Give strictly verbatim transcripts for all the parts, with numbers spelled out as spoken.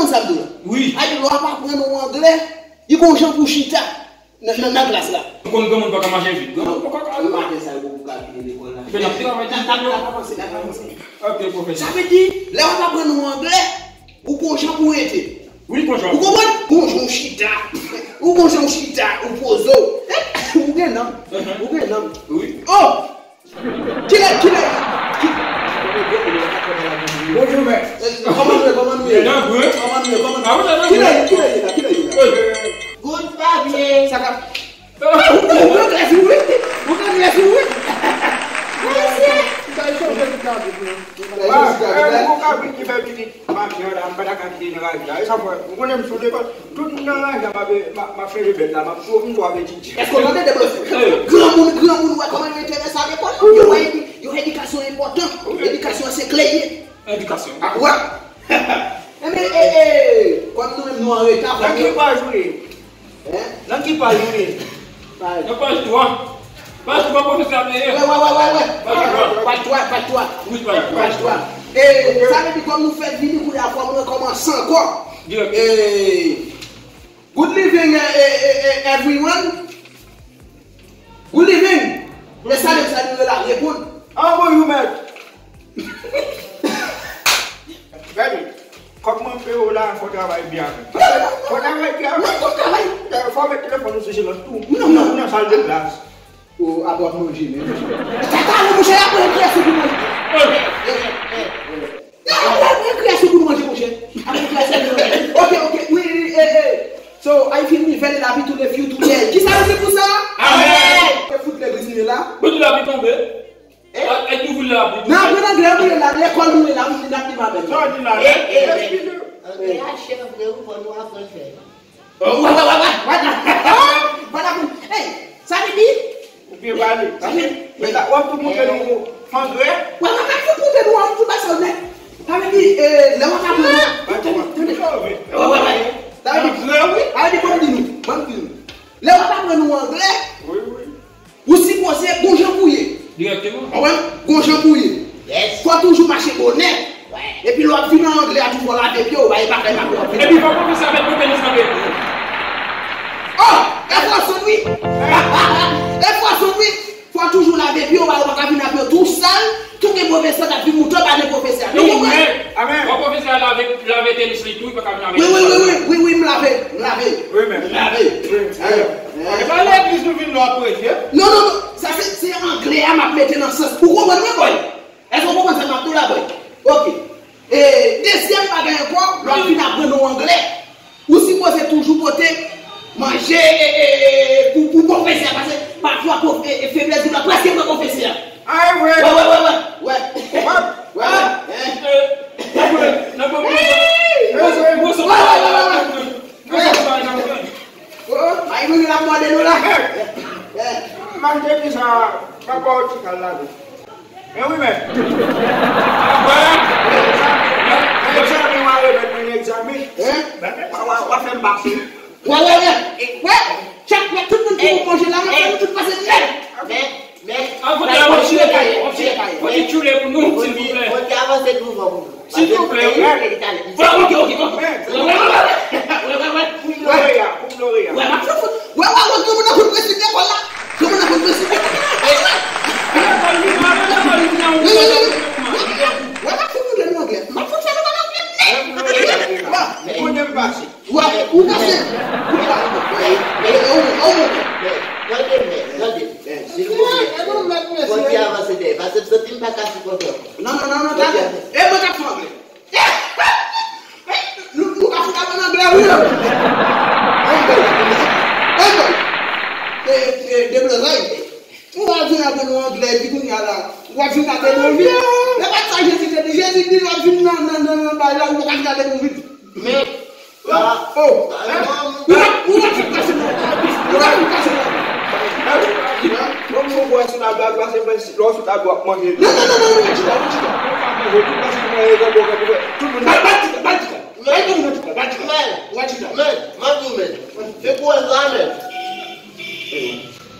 Sa m di w la. Wi. A di, lè w ap aprann yon anglè, li gon jan pou chita nan, nan, nan klas la. Ou konn granmoun pa ka mache vit. Granmoun pa ka. Maten sa yo pou ka vini lekòl la. Epi n ap travay tout tan. N ap avanse, n ap avanse. Ok, pwofesè. Sa vle di, lè w ap aprann yon anglè, ou gon jan pou rete. Wi, gon jan. Ou konprann? Gon jan w chita. Ou gon jan w chita, ou poze w. Ou gen nanm. Ou gen nanm. Wi. Oh! Kilè, kilè, ki- Bonjou, mèt. Eh, kòman nou ye, kòman nou ye? Byen, byen. Kòman nou ye, kòman nou ye? Ah, wi, kilè, kilè ye la, kilè ye la? Eh. Good, pa byen. Sa ka- Ou, ou, ou ka glase, wi. Ou ka glase, wi. Ayisyen. Sa e chanje tout la, wi. Ba, eh, gon kabrit ki fè pitit. M ap fè la, m pa ta ka kite nan raje a. E sa fè, ou konnen m sou lekòl, tout moun nan raje a, m ap, m ap, m ap chanje bèt la, m ap tou, m tou ap etidye. Èske w tande de blòf? Granmoun, granmoun, wè kòman yo enterese a lekòl, non? Yo wè edi-, yo edikasyon enpòtan. Edikasyon se kle ye. Edikasyon. A, wè. Enben, e, e, kòm nou menm nou an reta, fò nou... Nan ki paj ou ye? Hein? Nan ki paj ou ye? Paj. Nan paj twa. Paj twa, pwofesè a te ye. Wè, wè, wè, wè, wè. Paj twa. Paj twa, paj twa. Wi, paj twa. Paj twa. E, sa vle di kòm nou fèk vini kounye a, fò nou rekòmanse ankò. Dirèk. E, good evening, e, e, e, e, everyone. Good evening. E sa menm sa nou rele a reponn. Ah, bonjou, mèt. Gade, kòk mwen peye w la, fò w travay byen avè m. Fò w travay byen avè m. Fò w mete telefòn ou sou silans tou. Non, non. Nan sal de klas. O, apre w ap manje, men. Tata, non, monchè, y ap pran kreyasyon pou manje. Y ap pran kreyasyon pou nou manje, monchè. Y ap pran kreyasyon pou nou manje. Ok, ok, wi, wi, eh, eh. So, I feel me very happy to the future. Kisa w di pou sa? Amèn. Te fout legliz nou ye la. Bout lapli tonbe. Eh? Èk nou vin la, wi. Nan aprann anglè, nou ye la, lekòl nou ye la, wi, n ap viv avèk. Sa w di la, eh, eh, eh. Anglè a chè anglè, wi, fò nou aprann fè. Oh, wè, wè, wè, wè, wè. Ah, pa ta konn. Hey, sa vle di? Ou byen pale. Sa vle di? Men la, w ap tou montre nou anglè. Wè, wè, wè, fout montre nou, wè, fout ba sa w nèt. Sa vle di, eh, lè w ap aprann, tande, tande. Wè, wè, wè. Sa vle di, anglè, wi. Sa vle di, ban m di nou, ban m di nou. Lè w ap aprann nou anglè, wi, wi. Ou sipoze gon jan pou ye. Dirèkteman. Ou konprann? Gon jan pou ye. Yes. Fò toujou mache bonè. Wè. Epi lè w ap vin an anglè a tou, fò w lave pye w, bay bagay pa pou w ap vin. Epi fò pwofesè a met bon tenis nan pye w. Oh! E fwason wi! E fwason wi! Fò w toujou lave pye w, bay w pa ka vin ak pye w tou sal, tou gen pwofesè k ap vin moute w pa gen pwofesè a. Nou konprann? Amèn. Fò pwofesè a lave, lave tenis li tou, li pa ka vin avèk. Wi, wi, wi, wi, wi, wi, m lave, m lave. Wi, men. M lave. Wi, men. Wi. E pa legliz nou vin la preche? Non, non, non. Sa se, se anglè a m ap mete nan sans. Ou konprann mwen, bòy? Èske w konprann sa m ap di w la, bòy? Ok. E, dezyèm bagay ankò, lè w ap vin aprann yon anglè, ou sipoze toujou pote manje, e, e, e, pou, pou pwofesè a, paske pafwa pwof-, e, e, feblès di la prèske pran pwofesè a. Ay, wi. Wè, wè, wè, wè, wè. Wè, wè, wè. Nan pwoblèm, nan pwoblèm. Hey! Wè, wè, wè, wè. Wè. Oh, ay, mwen la mòde nou la. M ap di sa, m ap ba w ti kal la tou. Men wi, men. Wè. Egzamen w a remèt mwen egzamen. Hein? W a, w a, w a fè m pase. Wè, wè, wè. Wè. Chak lè tout moun ki pou manje la, mwen fè nou tout pase nèt. Men, men. An fout la, w ap tire kay, w ap tire kay. Fò ti tchoule pou nou, silvouplè. Fò ti avanse douvan pou nou. Silvouplè, wi. Wè, ok, ok, ok. Wè, wè, wè, wè. Wè, wè, wè. Pou m lore a, pou m lore a. Wè, m ap fout, fout. Wè, wè, wè, gen moun nan fout prensip lekòl la. Gen moun nan fout prensip lekòl la. Wi, wi, wi, wi. Wè, wè, wè. Wè, m ap fout moun nan anglè. M ap fout fè nou pale anglè nèt. Wè, ou konnen m pase. Wè, ou pase. Ou pase. Wè, wè, wè, wè. Tande, mèt, tande. Silvouplè. Fò ti avanse dèyè. Paske m santi m pa ka sipòte ankò. Non, non, non, non, tande. E mwen k ap fè anglè. Nou, nou ka fout aprann anglè, wi, non. Anglè, anglè. E, e, deblozay. Ou pa vin aprann nou anglè, epi kounye a la, w ap vin ak Edonvil. E pa t sa Jezi te di. Jezi di, w ap vin nan, nan, nan, nan bay la, ou pa ka vin ak Edonvil. Men, oh, ou pa, ou pa fout kase mwen. Ou pa fout kase mwen. Bon, bon, bon, si la blag, pase mwen, si lò sou tablo ap manje. Non, non, non, non, non, chita, chita. Tout moun. Ba, ba, chita, ba, chita. Ba, ba, chita, ba, chita. Men, men, men, men, men. Fè kouwè la, men.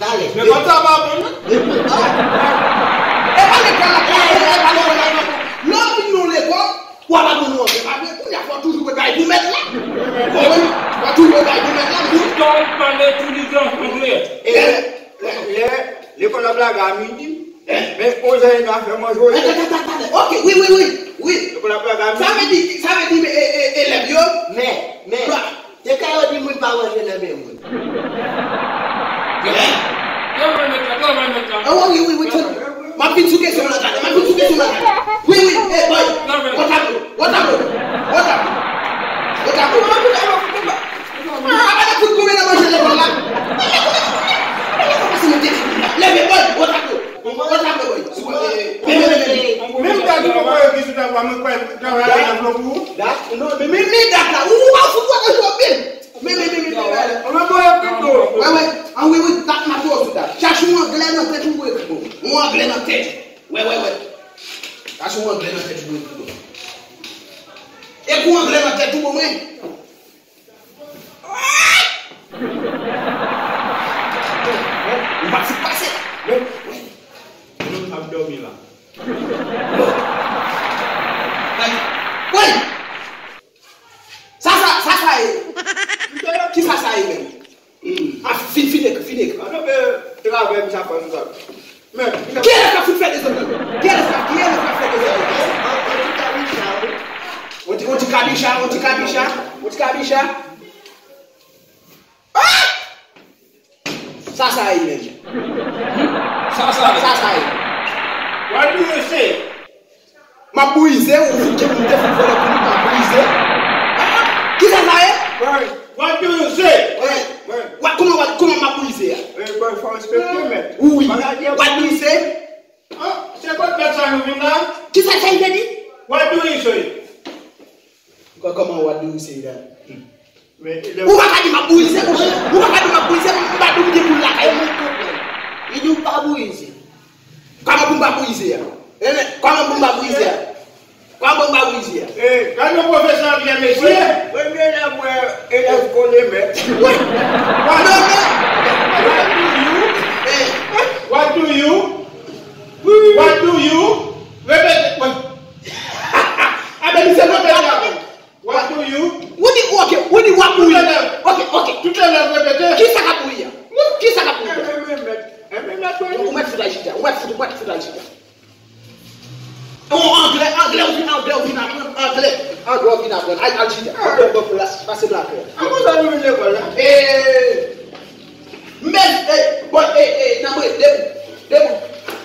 Talè. Men kòm sa pa bon, non? E pa lekòl la, e pa lekòl la. Lè w vin nan lekòl, w ap aprann anglè, pa vre? Kounye a fò w toujou prepare pou mèt la. Tòl pale tou li gen anglè. E lè, lè, lè lekòl ap lage a midi, men onz è nou a fè manje oje. Tande, tande, tande. Ok, wi, wi, wi, wi. Lekòl ap lage a midi. Sa vle di, sa vle di, e, e, elèv yo. Men, men, se ka yo di moun pa manje nan men moun. Yo, yo, yo, yo, yo. Ah, wi, wi, wi, wi. M ap vin sou kesyon la, tande. M ap vin sou kesyon la. Wi, wi, e, boy. Wòt ap, wòt ap, wòt ap. Wòt ap. Ah, pa de kout goumen nan manje lekòl la. Leve, boy, wòt ap. Wòt ap, boy. Menm gad ou poko wè ki sou tablo a, mwen kwè travay la nan pou ou. Dat? Non, men, men, men dat la. Ou, ou pa fout wè nan jòb. Men, men, men, men, men, men. Mwen voye pito. Wè, wè. Ah, wi, wi, dat m ap voye sou tab. Chache yon anglè nan tèt ou, wi, bon. Yon anglè nan tèt. Wè, wè, wè. Chache yon anglè nan tèt ou, wi, bon. E kou anglè nan tèt ou, bon, mwen. Ou pa fout pase. Mwen, mwen ap dòmi la. Woy! Sa, sa, sa, sa ye? Ki sa, sa ye menm? Hmm. A, fin, fin ekri, fin ekri. An, non, men, travay, misye ap fè nou sa. Men, ki elèv k ap fout fè dezòd la? Ki elèv k ap, ki elèv k ap fè dezòd la? On ti, on ti kabicha, on ti kabicha, on ti kabicha. Ah! Sa sa ye menm? Sa sa ye? Sa sa ye? What do you say? M ap brize w, ou fin kenbe m te fout vòlè pou nou, m ap brize. Ah, ah, ki sa sa ye? What do you say? What, kòman, what, kòman m ap brize a? Wi. What do you say? Ah, se kot mèt sa nou vin la? Kisa sa li te di? What do you say? Kò-, kòman what do you say that? Ou pa ka di m ap bouyize, monchè. Ou pa ka di m ap bouyize, m pa di w gen boul lakay mwen. Li di w pa bouyize. Kòman pou m pa bouyize a? Kòman pou m pa bouyize a? Kòman pou m pa bouyize a? Gade yon pwofesè anglè, mesye. Premye lè mwen elèv kole mèt. Wi. What do you? What do you? What do you? Repete. A, men misye repete la. What do you? Ou di, ok, ou di w ap bouyi. Tout elèv. Ok, ok. Tout elèv repete. Kisa k ap bouyi a? Kisa k ap bouyi a? Ou mèt fout al chita. Ou mèt fout, ou mèt fout al chita. Ou anglè, anglè, ou vin, anglè, ou vin aprann. Anglè, anglè, ou vin aprann. Al, al chita. Bon, bon, bon, la, pase m lakay. A konsa nou vin lekòl la? E, men, e, bon, e, e, nan mwen, de, de,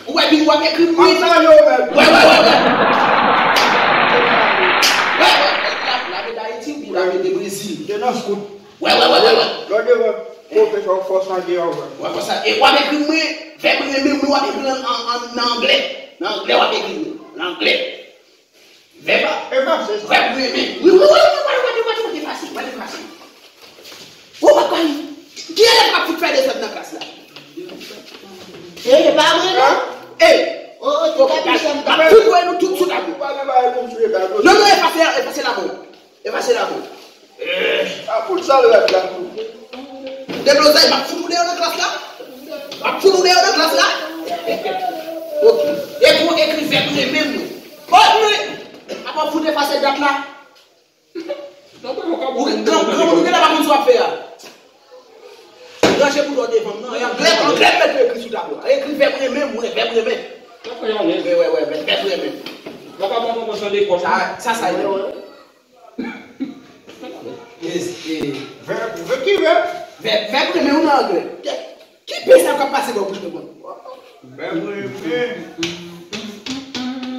ou wè, vin, w ap ekri, wi. Wè, wè, wè, wè. Wè, wè, la, la, de Dayiti, wi, la, de Brezil. De nan skout. Wè, wè, wè, wè, wè. Lò devan, pwofesè w fò sangyen an vre. Wè, konsa, e w ap ekri mwen, vèb renmen mwen, w ap ekri l an, an, an anglè. Nan anglè, w ap ekri mwen. Nan anglè. Vèb, e pa se sa. Vèb renmen. Wi, wi, wi, wi, wi, wi, wi, wi, wi, fasil, wi, fasil. Ou pa konn, ki elèv k ap fout fè dezòd nan klas la? E, e pa mwen, non. E. O, o, ti kabicha m ta fout wè nou tout sou tablo. Non, non, efase, efase la bon. Efase la bon. Eh, a fout sal rad la tou. Deblozay, m ap fout ou deyò nan klas la. M ap fout ou deyò nan klas la. Ok. E pou ekri vèb renmen m. Bon, nou, apa w fout efase dat la? Ou, gran, gran, ou genlè pa konn sa w ap fè a. Ranje boul ou devan m nan. E anglè, anglè m mèt ekri sou tablo a. Ekri vèb renmen m, wi, vèb renmen. Wè, wè, wè, vèb, vèb renmen. Sa, sa, sa, e, e, vèb, vèb ki vèb? Vèb, vèb renmen ou nan anglè. Ki, ki pye sa k ap pase nan bouch mwen? Vèb renmen.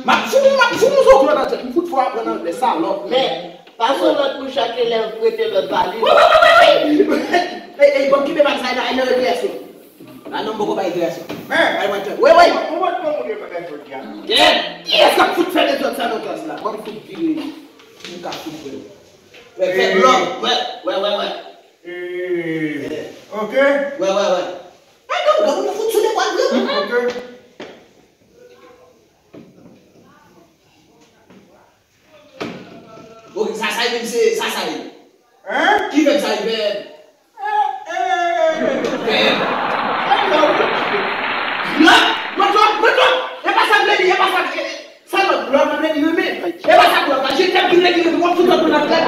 M ap fout, m ap fout yon zòklòt nan tèt, m fout fò aprann anglè, salòp, mèd. Pase yon lòt pou chak elèv prete lòt valiz. Wi, wi, wi, wi, wi. Ey, ey, bon, kenbe valiz la, e nan rekreasyon. La, non, m poko bay rekreasyon. Men, bay mwen tan. Wi, wi. Ou wè kòman ou gen bagay jodi a? Kiyès k ap fout fè dezòd sa nan klas la? Ban m fout vire. M ka fout vire. Wè, fè blòk. Wè, wè, wè, wè. Eh, ok. Wè, wè, wè. Ay, non, non, nou fout sou de bwa vre. Ok. Ok, sa, sa, menm se, sa, sa, hein? Ki vèb sa, vèb? Eh, eh. Vèb. Vèb, vèb. Non, mwen twòp, mwen twòp. E pa sa vle di, e pa sa, e, Sa lòt, lòt vle di renmen. E pa sa pou lòt la. Je t'aime ki vle di renmen. W ap fout lòt moun nan tèt.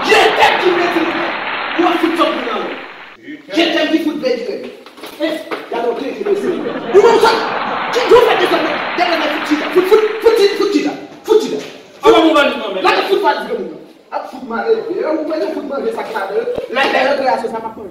Je t'aime ki vle di renmen. W ap fout lòt moun nan.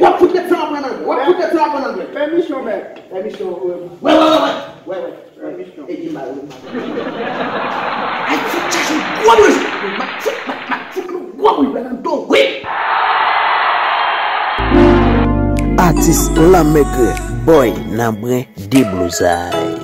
w ap fout lèt sa w ap pran nan men. W ap fout lèt sa w ap pran nan men. Pèmisyon, mèt. Pèmisyon, wè. Wè, wè, wè, wè. Wè, wè. Pèmisyon. E di m ba yo, m ba yo. Ay, fout chache gwo bouj. M ap fout, m ap, m ap fout nou gwo bouj nan do, wi. Atis Lanmègre, Boy Nanbren, Deblozay.